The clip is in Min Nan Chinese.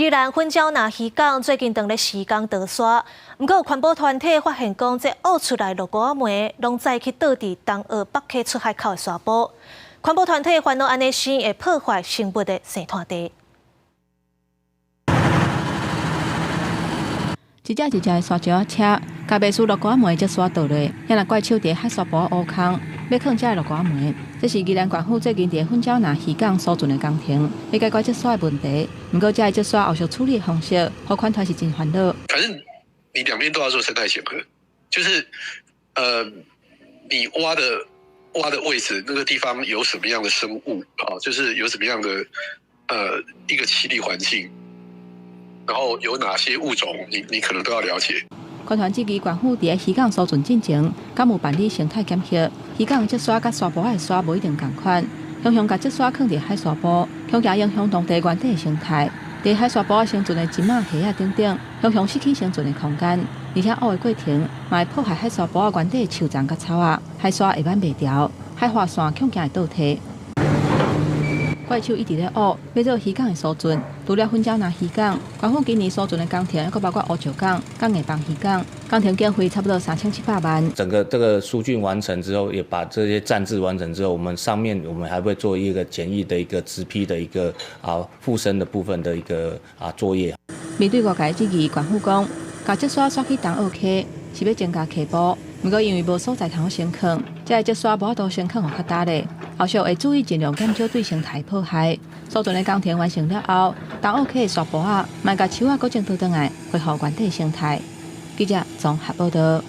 宜蘭粉蕉林漁港最近當咧施工倒沙，毋過有環保團體發現講，這挖出來洛古仔糜攏載去倒佇東澳北溪出海口的沙埔。環保團體煩惱按呢生會破壞生物的生態地。一隻一隻的沙石仔車，共袂輸洛古仔糜積沙倒落，遐若怪手佇海沙埔挖空，欲囥這洛古仔糜。這是宜蘭縣府最近佇粉蕉林漁港疏浚的工程，欲解決積沙的問題。毋過，這个積沙後續處理的方式，予環團是真煩惱。反正你兩邊都要做生態檢核，就是你挖的位置，那個地方有什麼樣的生物啊？就是有什麼樣的一個棲地環境。然後有哪些物種，你可能都要了解。環團質疑縣府佇漁港疏浚進前，敢有辦理生態檢核？漁港積沙佮沙埔的沙無一定仝款，常常共積沙囥佇海沙埔，恐驚影響當地原底的生態。佇海沙埔生存的金馬蝦仔等等，常常失去生存的空間，而且挖的過程嘛會破壞海沙埔原底的樹叢佮草仔，海沙會挽袂牢，海岸線恐驚會倒退。怪手一直咧挖，欲做漁港的疏浚。除了粉蕉林漁港，縣府今年疏浚的工程，閣包括烏石港、港藝枋漁港，工程經費差不多3700萬。整個這個疏浚完成之後，也把這些站置完成之後，我們上面我們還會做一個簡易的一個植被的一個復生的部分的一個作業。面對外界質疑，縣府講，共積沙徙去東澳溪是欲增加溪埔，毋過因為無所在通先囥，這个積沙無法度先囥予較焦咧。後續會注意盡量減少對生態破壞。疏浚的工程完成了後，東澳溪的沙埔仔，嘛共樹仔閣種倒轉來，恢復原底生態。記者綜合報道。